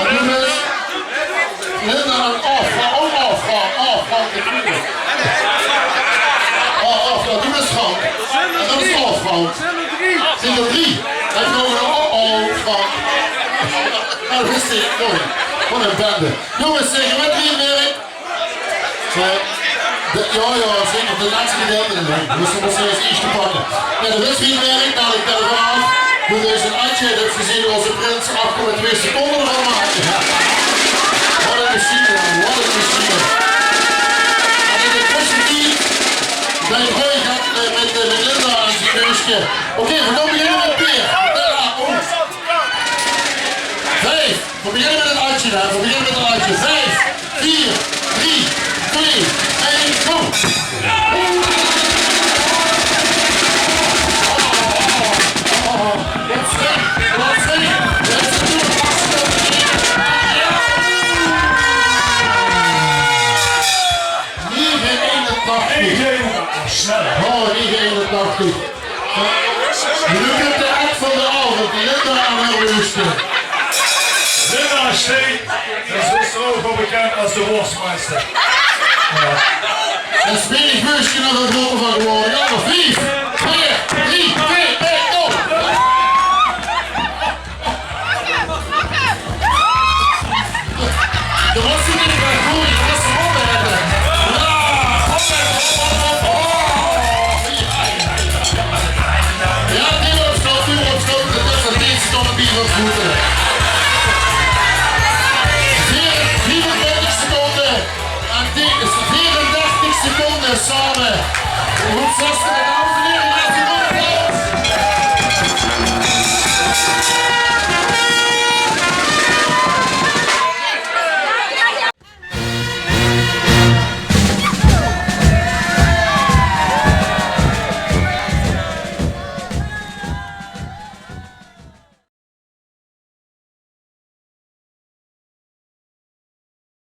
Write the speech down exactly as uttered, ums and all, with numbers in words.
Doe bis Linda en Aaf, Frank, ouch Aaf, Frank, Aaf, Frank, de twiede. Aaf, Aaf, jao, doe bis Frank. En dat is Aaf, Frank. Zeen d'r drie? En dan nog Aaf, Aaf, Frank. Jao, dat is 't. Mooi. Wat ein bende. Jónges, zègk, mit wie 't wirk. Eh, de, jao, jao, zeker. De lètste gedeilte, hè. Doe mós nog mer ins ierste pakke. Jao, de wedstried werk, dadelik telegraaf. Doe dus ein atje, dat ze zeen ós prins acht komma twee seconde d'rvan make. Jao. Wat ein machine, man. Wat ein machine. En in de tussentied, bie Roy gaat, eh, mit, eh, mit Linda aan zien neusje. Oké, veer gaon beginne mit Peer. Jao, oh. Vief. Veer beginne mit 't atje, hè. Veer beginne mit 't atje. Vief, veer, drie, twie, ein, go! Nege einentachtig. Oh, nege einentachtig. Noe kump de act van d'n aovend, Linda en häör wuursjke. Linda Steen, dat is ouch waal bekènd es de worsmeister. Jao. En smerig wuursjke nog ein groeëte van gewore. Jao, vief, veer, drie, twie, ein, go! De was neet mie good, de was gewonnen. Jao, hop, hop, hop, hop, hop. Jao, die op slot, die op slot. Dat is ein tien seconde bie van voeten. Veer, viefentwintig seconden. En die is veerendertig seconden same. Good zesde.